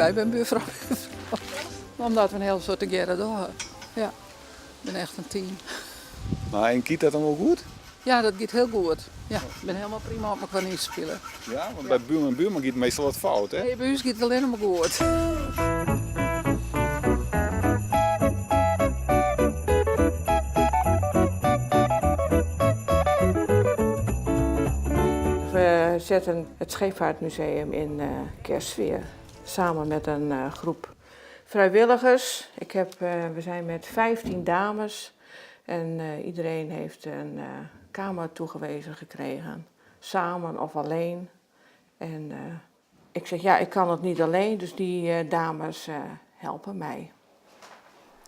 Wy binne buurfrou buurfrou. Omdat we in hiel soad tegearre dogge. Ja, we binne echt in team. Mar en giet dat dan wol goed? Ja, dat giet hiel goed. Ja, we binne helemaal prima op mekoar ynspile. Ja, want by buorman en buorman giet meastal wat fout, hè? Nee, by ús giet it allinnich mar goed. We zetten het Scheepvaartmuseum in kerstsfeer. Samen met een groep vrijwilligers. Ik heb, we zijn met 15 dames en iedereen heeft een kamer toegewezen gekregen. Samen of alleen. En ik zeg, ja, ik kan het niet alleen, dus die dames helpen mij.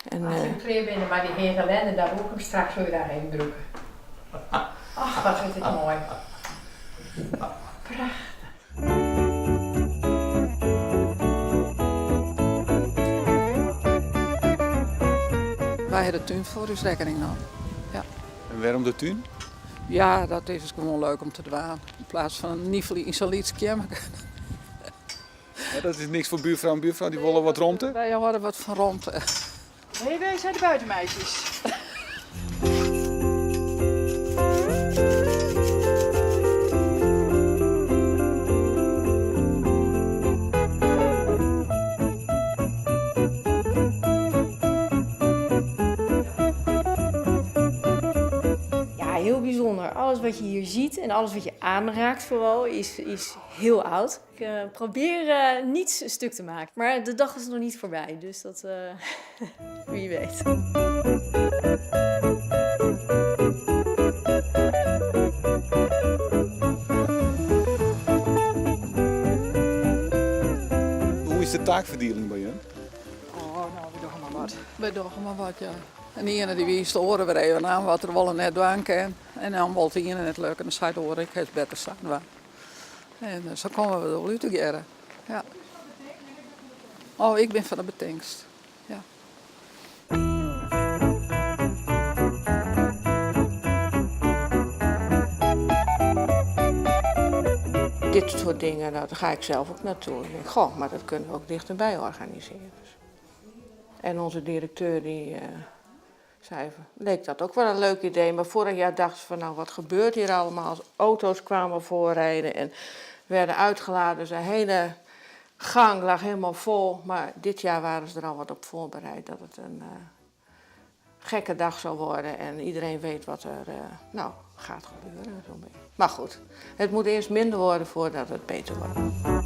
En, As ik klear bin mei dy hege lende, dan woe ik him straks wol wer even brûke. Ach, wat wurdt dit moai. Prachtich. Wy ha de tún foar ús rekkening nommen. Ja. En wêrom de tún? Ja, dat is gewoan leuk om te dwaan. Yn plaats fan nifelje yn sa'n lyts keammerke. Ja, dat is niks foar buurfrou en buurfrou, dy wolle wat romte? Wy hâlde wat fan romte. Nee, wij zijn de buitenmeisjes. Ja, heel bijzonder. Alles wat je hier ziet en alles wat je aanraakt vooral is, is heel oud. Ik eh, probeer eh, niets stuk te maken. Maar de dag is nog niet voorbij, dus dat eh, wie weet. Hoe is de taakferdieling by jim? Oh, no, wy dogge mar wat. Wy dogge mar wat, ja. En de iene dy wiist de oare wer even oan wat er wol en net dwaan kin. En dan wol it de iene net lukke, dan seit de oare, ik ha it better sa dwaan. En sa komme we der wol út tegearre. Ja. Oh, ik bin fan de betingst. Ja. Dit soort dingen, daar ga ik zelf ook naartoe. Ik denk, goh, maar dat kunnen we ook dichterbij organiseren. En onze directeur die zei, leek dat ook wel een leuk idee. Maar vorig jaar dachten ze van, nou wat gebeurt hier allemaal? Auto's kwamen voorrijden en werden uitgeladen. Dus de hele gang lag helemaal vol. Maar dit jaar waren ze er al wat op voorbereid dat het een gekke dag zou worden. En iedereen weet wat er nou, gaat gebeuren. Maar goed, het moet eerst minder worden voordat het beter wordt.